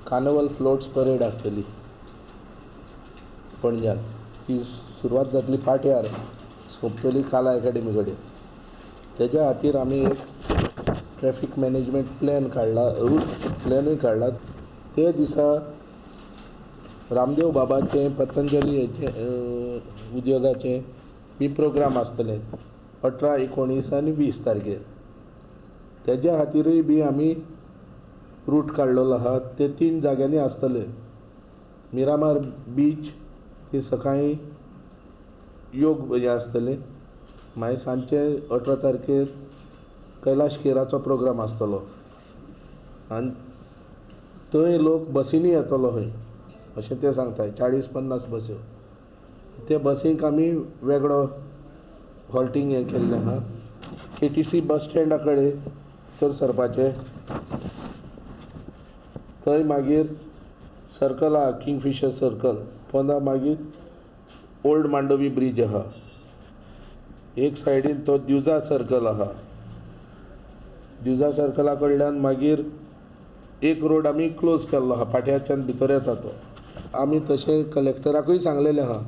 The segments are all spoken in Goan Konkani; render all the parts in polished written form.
कार्निवल फ्लोट्स परेड आसतली पणज्यान. ती सुरवात जातली पाट्यार, सोंपतली काला एकाडेमी कडेन. तेज्या खातीर आमी एक ट्रॅफीक मॅनेजमेंट प्लॅन काडला, रूट प्लॅनूय काडला. ते दिसा रामदेव बाबाचें, पतंजली हेचें उद्योगाचें बी प्रोग्राम आसतले 18, 19 आनी 20 तारखेर. तेज्या खातीरूय बी आमी रूट काडलेलो आहा. ते 3 जाग्यांनी आसतले. मिरामार बीच ती सकाळीं योग हें आसतलें, मागीर सांजचे 18 तारखेर कैलाश खेराचो प्रोग्राम आसतलो आनी थंय लोक बसींनी येतलो खंय अशें ते सांगता. 40-50 बस्यो. ते बसींक आमी वेगळो हॉल्टींग हें केल्लें आहा. KTC बस स्टँडा कडेन तर सरपाचें, थंय मागीर सर्कल आहा, किंगफिशर सर्कल पोंदा मागीर ओल्ड मांडवी ब्रीज आहा, एक सायडीन तो दिवजा सर्कल आहा. दिवजा सर्कला कडल्यान मागीर एक रोड आमी क्लोज केल्लो आहा, पाट्याच्यान भितर येता तो. आमी तशें कलेक्टराकूय सांगलेलें आहा,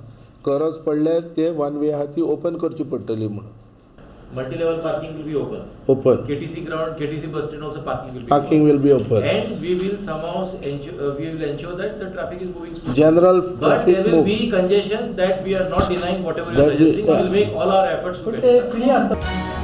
गरज पडल्यार ते वन वे आहा ती ओपन करची पडटली म्हणून. Multi level parking will be open. Open. KTC ground, KTC bus stand also parking will be Parking will be open. And we will somehow ensure, we will ensure that the traffic is moving smoothly. General But traffic there will moves. be congestion, that we are not denying whatever you are That we, suggesting. We will make all our efforts to But get it. Free आसता.